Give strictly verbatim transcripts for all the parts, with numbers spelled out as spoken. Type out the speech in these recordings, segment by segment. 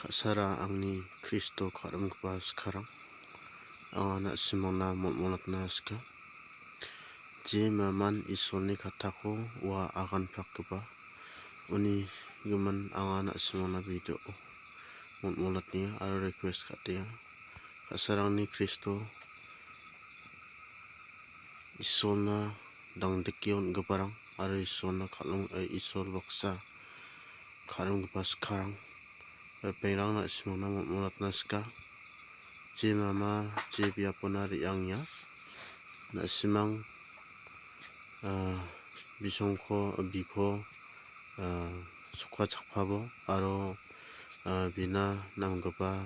Ka·sara angni Kristo ka·rimgipa sikarang, anga na·simangna mol·molatna sika. Jemaman Isolni kattako ua aganprakgipa, uni gimin anga na·simangna video-o mol·molatniya aro request ka·tenga. Ka·sarangni Kristo Isolna dangdike on·giparang aro Isolna kal·ong-, eh, Isol baksa ka·rimgipa sikarang, ripengrang na·simangna mol·molatna sika. Je mama, je biapona re·angenga. Na·simang, ah, bisongko, biko, ah, sokachakpabo aro, ah, bina namgipa,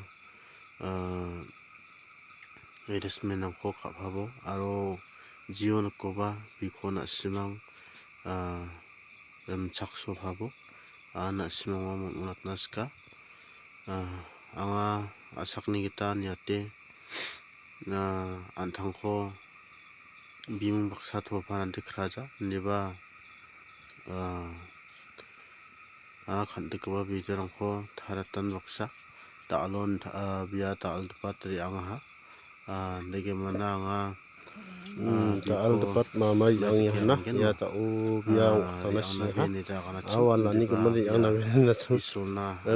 ah, adjustment-rangko ka·pabo aro jio nikoba biko na·simang, ah, rimchaksopabo, ah, na·simango mol·molatna sika. Ah, anga a·sakni gita niate, ah, an·tangko bimung baksa toparante kraja, indiba, ah, anga kan·dikgipa video-rangko taratan baksa, da·alon ta-, ah, bia da·aldipat re·angaha. Ah, degimana anga, ah, da·aldipat mama re·angahana, ia da·o bia ong·katna siaha. Awan ani gimin re·angna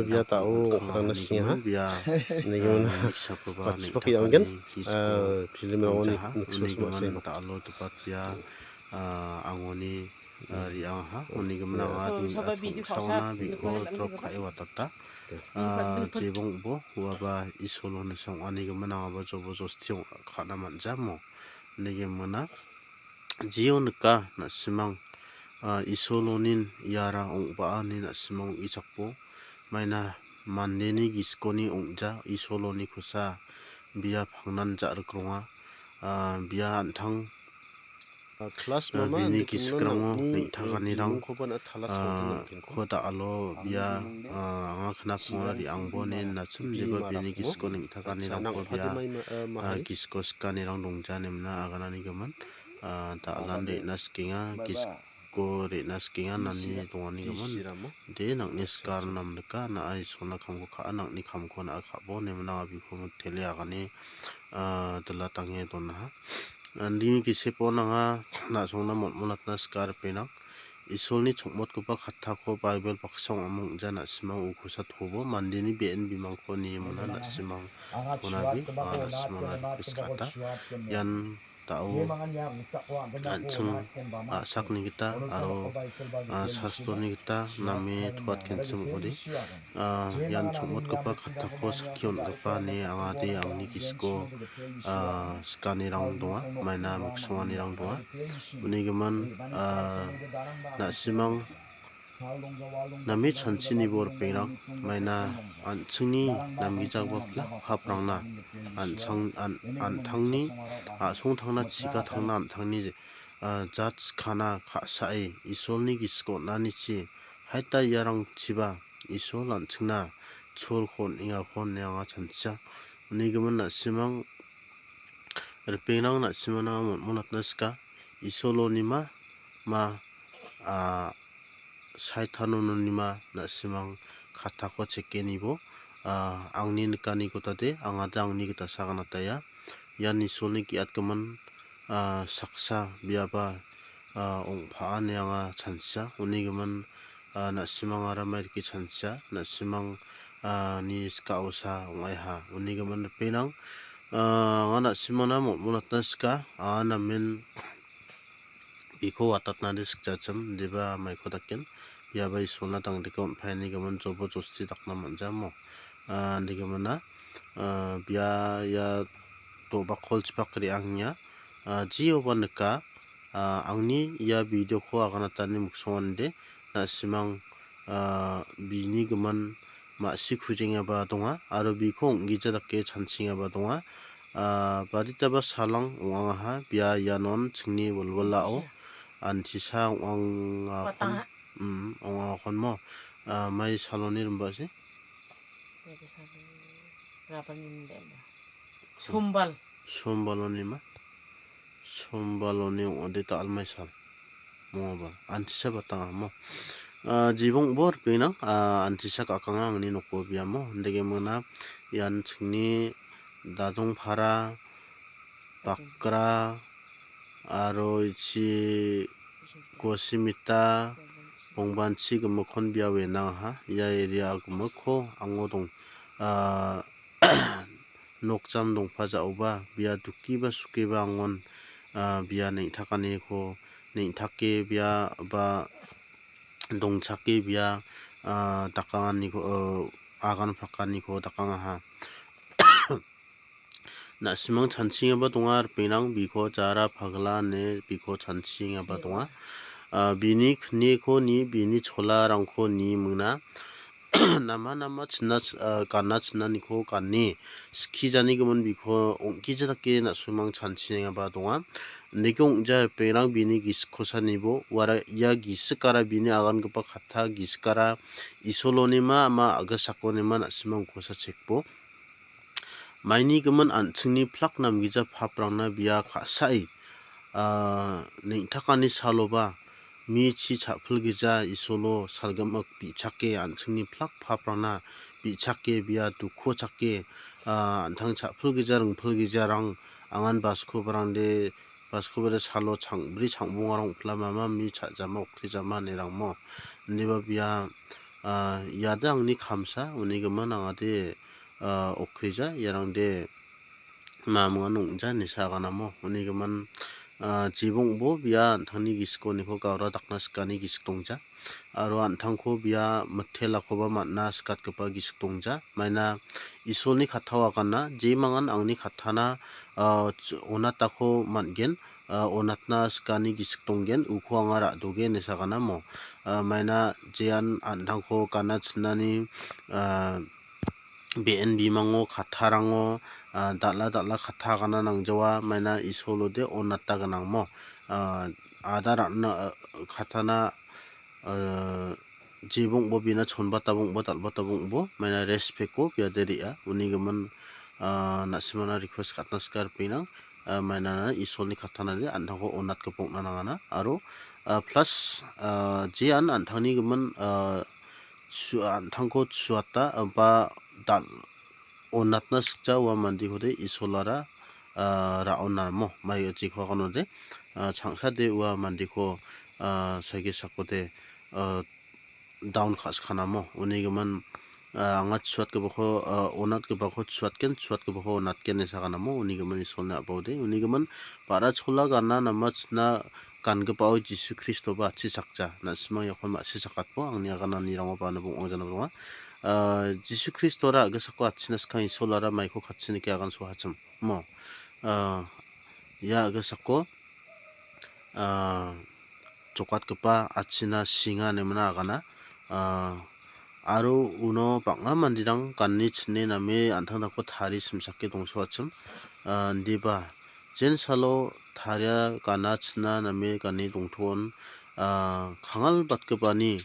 bia da·o ong·katna siaha. Degimana, ah, bachipak re·anggen, ah, film-rangoni niksosoa. Da·alo dipat bia, ah, angoni ah, re·angaha. Uni gimin anga ding-, ah, tong·saona biko drop ka·e watata. Ah, jebongbo uaba Isoloni song·ani gimin angaba jobo josti ong-, ka·na man·jamo. Uni gimina jio nika na·simang, ah, Isolonin iara ong·baa ine na·simang ong·e chakbo. Maina mandeni gisikoni ong·ja Isoloni kosa bia pangnan ja·rikronga. Ah, bia an·tang Ah, bini gisikrango neng·takanirang, ah, ko da·alo bia, ah, anga knapmora re·angbo ine nachim deba bini gisiko neng·takanirangko bia, ah, gisiko sikanirang dongja inemna aganani gimin, ah, da·alan re·na sikenga, gisiko re·na sikenga inani dongani gimin. De nang·ni sika namnika, na·a Isolna kamko ka·a, nang·ni kamko na·a ka·bo, inemna anga biko tele agane, ah, dilatange donaha. Andini gisepo nanga na·songna motmonatna sika ripenang. Isolni chongmotgipa kattako Baibel baksa ong·a mong·ja na·simang ukosa tobo mandeni be·en bimangko niemona na·simang konabi, ah, na·simangna request ka·a. Ian da·o an·ching a·sakni gita aro, ah, sastroni gita name toatgenchim ong·ode. Ah, ian chongmotgipa kattako sakki on·gipa ine angade angni gisiko, ah, sikanirang donga, maina miksonganirang donga. Uni gimin, ah, na·simang name chanchinibo ripengrang, maina an·chingni namgijagipa pilak-, paprangna an·chang-, an-, an·tangni a·songtangna chigatangna an·tangni, ah, jat skana ka·sae Isolni gisiko on·anichi haita iarangchiba Isol an·chingna cholko on·engako ine anga chanchia. Uni gimin na·simang ripengrang na·simangna mon·monatna sika. Isolonima ma, a, Saitanononima na·simang kattako chekenibo, a, angni nikaniko tate, angade angni gita saganataia. Ian Isolni ge·atgimin, a, saksa biaba, a, ong·paani anga chanchia. Uni gimin, a, na·simangara mai dake chanchia. Na·simang, a, ni skao sa ong·aiha. Uni gimin ripengrang, a, anga na·simangna motmonatna sika. Anga namen biko watatnade sikjachim, indiba maiko daken. Biaba Isolna tangdike on·paeni gimin jobo josti dakna man·jamo. Ah, inde gimina, ah, bia ia do·bakolchipak re·angenga. Ah, Jehoba nika, ah, angni ia video-ko aganatani miksonganide na·simang, ah, bini gimin ma·si kujengaba donga aro biko ong·gija dake chanchengaba donga. Ah, baditaba salang ong·angaha, bia ianon chingni wilwilao antisa ong·angakon, mm, ong·angakon mo. Ah, mai saloni rimbase? Sombal. Sombaloni ma? Sombaloni ong·ode ta almaisal. Mongaba. Antisa batanga mo. Ah, jibongbo ripeng nang, ah, antisak akanga angni nokbo biamo. Indegimingna ian chingni Dajongpara, Bakra, aro ichi Gosimita, Bongbanchi gimikkon bia wenangaha. Ia area gimikko ango dong-, ah, nokjam dongpa ja·oba, bia dukiba sukiba angon, ah, bia neng·takaniko, neng·take bia ba dongchake bia, ah, dakanganiko, ah, agan prakaniko dakangaha. Na·simang chanchingaba donga, ripengrang biko jara pagla ine biko chanchingaba donga. Ah, bini kniko ni, bini cholarangko ni mingna. Nama nama china ch-, ah, gana chinaniko gane skijanigimin biko ong·gija dake na·simang chanchingaba donga. Neke ong·ja ripengrang bini gisik kosanibo uara ia gisikara bini agangipa katta gisikara Isolonima ama a·gisakonima na·simang kosa chekbo. Maini gimin an·chingni plak namgija paprangna bia ka·sae, ah, neng·takani saloba, mi chi cha·pilgija Isolo salgimik bi·chake an·chingni plak paprangna bi·chake bia dukko chake, ah, an·tang cha·pilgija ringpilgijarang angan baskobarangde, baskobade salo changbri changbongarang ong·pila mama mi cha·jama okrijama inerangmo. Indiba bia, ah, iade angni kamsa, uni gimin angade, ah, okrija, iarangde mamungan ong·ja ine saganamo. Uni gimin, ah, jibongbo bia an·tangni gisikoniko gaura dakna sikani gisik dongja. Aro an·tangko bia mitelakoba man·na sikatgipa gisik dongja. Maina Isolni kattao agana, jemangan angni kattana, ah, ch-, onatako man·gen, ah, onatna sikani gisik donggen, uko anga ra·dogen ine saganamo. Ah, maina jean an·tangko gana chinani, ah, be·en bimango kattarango, ah, dal·a dal·a katta agana nangjawa, maina Isolode onata gnangmo. Ah, ada ra·na, ah, kattana, ah, jibongbo bina chonbatabongbo dal·batabongbo maina respect-ko biade re·a. Uni gimin, ah, na·simana request ka·tna sika ripengrang, ah, mainana Isolni kattanade an·tangko onatgipa ong·na nangana. Aro, ah, plus, ah, jean an·tangni gimin, ah, su-, an·tangko suata, ah, ba dal-, onatna sikja ua mandekode Isolara, ah, ra·onaramo. Mai jeko aganode, ah, changsade ua mandeko, ah, saige sakode, ah, down ka·sikanamo. Uni gimin, ah, anga chuatgipako, ah, onatgipako chuatgen, chuatgipako onatgen ine saganamo. Uni gimin Isolni a·baode. Uni gimin ba·ra chola gana namachina gangipao Jisu Kristoba atchichakja. Na·simang iakon ma·sichakatbo angni agananirangoba anibo ong·a jana ronga. Ah, Jisu Kristora a·gisako atchina skang Isolara maiko katchinike agansoachim. Mo. Ah, ia a·gisako, ah, jokatgipa atchina singa inemina agana. Ah, aro uno bang·a manderang gane chine name an·tangtangko tarie simsake dongsoachim. Ah, indiba jensalo taria gana china name gane dongtoon, ah, kangalbatgipani,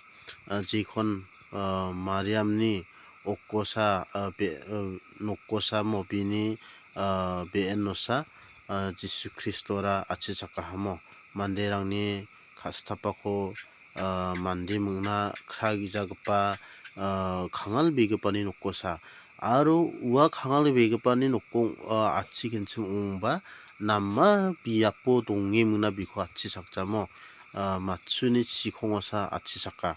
ah, jekon, ah, Mariamni okkosa, ah, be-, ah, nokkosamo bini, ah, be·en nosa, ah, Jisu Kristora atchichakahamo manderangni ka·sitapako, ah, mande mingna kra ge·jagipa, ah, kangalbegipani nokkosa. Aro ua kangalbegipani nokko, ah, atchigenchim ong·ba nama biapo donge mingna biko atchichakjamo, ah, matchuni chikongosa atchichaka.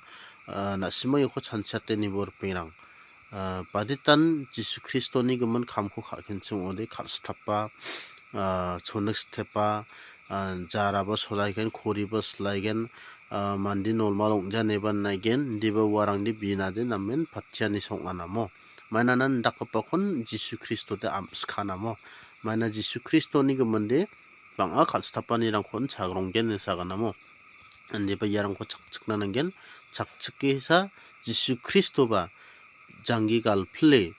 Ah, na·simang iako chanchiate nibo ripengrang. Ah, baditan Jisu Kristoni gimin kamko ka·genchim ong·ode kal·sitapa, ah, chonik sitepa, ah, jaraba solaigen, koriba silaigen, ah, mande normal ong·janeba naigen, indiba uarangde binade namen patiani song·anamo. Mainana indakgipakon Jisu Kristode am·sikanamo. Maina Jisu Kristoni giminde bang·a kal·sitapanirangkon chagronggen ine saganamo. Indiba iarangko chakchikna nanggen, chakchikesa Jisu Kristoba janggi galpile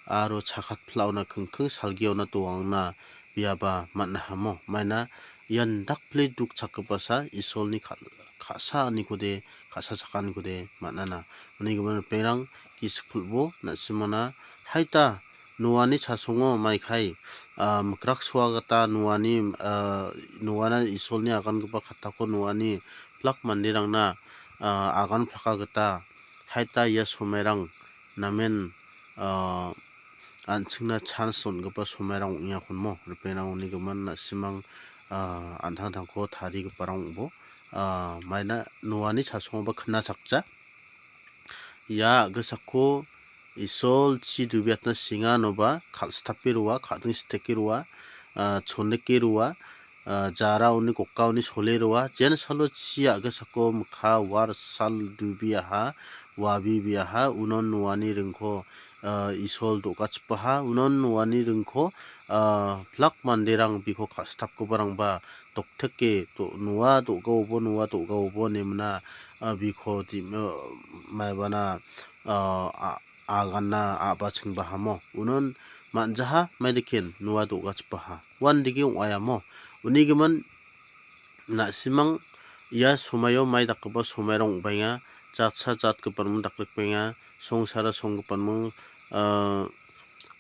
aro chakatpilao na kingking salgio na doangna biaba man·ahamo. Maina ian dakpile duk chakgipasa Isolni kal-, ka·saaniko de, ka·sa chakaaniko de man·ana. Uni gimin ripengrang gisik pulbo na·simona, haita Noani chasongo maikai, ah, mikrak soa gita Noani, ah, Noana Isolni agangipa kattako Noani plak manderangna, ah, agan praka gita haita ia somairang namen, ah, an·chingna chans on·gipa somairang ong·eakonmo, ripengrang uni gimin na·simang, ah, an·tangtangko tarigiparang ong·bo. Ah, maina Noani chasongoba knachakja. Ia a·gisako Isol chi dubiatna singanoba kal·sitape roa, ka·ding siteke roa, ah, choneke roa, ah, jara oni goka oni sole roa, jensalo chi a·gisako mikka war sal dubiaha, wabibiaha, unon Noani ringko, ah, Isol do·gachipaha, unon Noani ringko, ah, plak manderang biko ka·sitapgiparangba dokteke do-, Noa do·gaobo, Noa do·gaobo nemna, ah, biko dim-, ah, maibana, ah, a-, aganna a·bachimbahamo. Unon man·jaha maidiken Noa do·gachipaha. Uandake ong·aiamo. Uni gimin na·simang ia somaio mai dakgipa somairang ong·baenga. Jatsa jatgiparangming dakrikbaenga. Songsara songgiparangming, ah,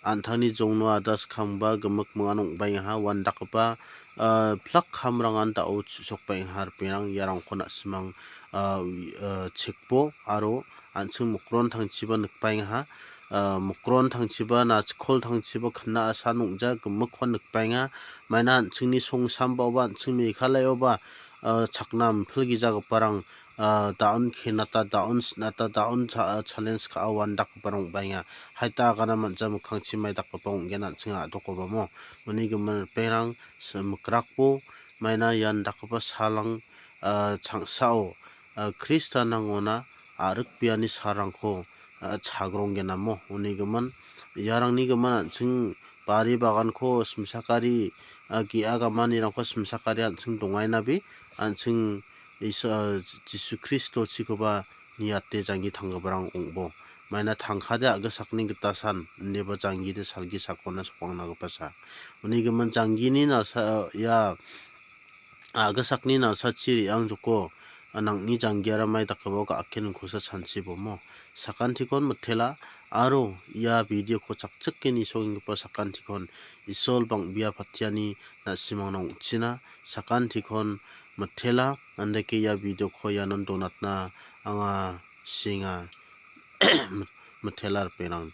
an·tangni jongno adas kangba gimik mingan ong·baengaha. Uandakgipa, ah, plak kamrangan da·o chu·sokbaengaha ripengrang iarangko na·simang, ah, ui-, ah, chekbo aro an·ching mokron tangchiba nikbaengaha. Ah, mokron tangchiba, nachikol tangchiba kina a·san ong·ja gimikko nikbaenga. Maina an·chingni songsambaoba, an·ching Meghalayaoba, ah, chakna impilgijagiparang, ah, da·on kenata, da·on sinata, da·on cha-, challenge ka·a uandakgiparang ong·baenga. Haita agana man·ja mikkangchi mai dakgipa ong·gen an·ching a·dokobamo. Uni gimin ripengrang si-, mikrakbo maina iandakgipa salang, ah, changsao, ah, Kristianrangona a·rikbeani salrangko, ah, chagronggenamo. Uni gimin, iarangni gimin an·ching bari baganko simsakari, ah, ge·a gamanirangko simsakari an·ching dongainabe, an·ching Is-, ah, Jisu Kristochikoba niate janggi tanggiparang ong·bo. Maina tangkade a·gisakni gitasan, indiba janggide salgi sakona sokangnagipa sa. Uni gimin janggini nalsa, ia a·gisakni nalsachi re·angjoko, nang·ni janggiara mai dakgipa ga·ake ningkosa chanchibomo. Sakantikon mitela aro ia video-ko chakchike nisongenggipa sakantikon Isol bang·bea patiani na·simangna ong·china. Sakantikon mitela, andake ia video-ko ianon donatna anga sing·a. Mitela ripengrang.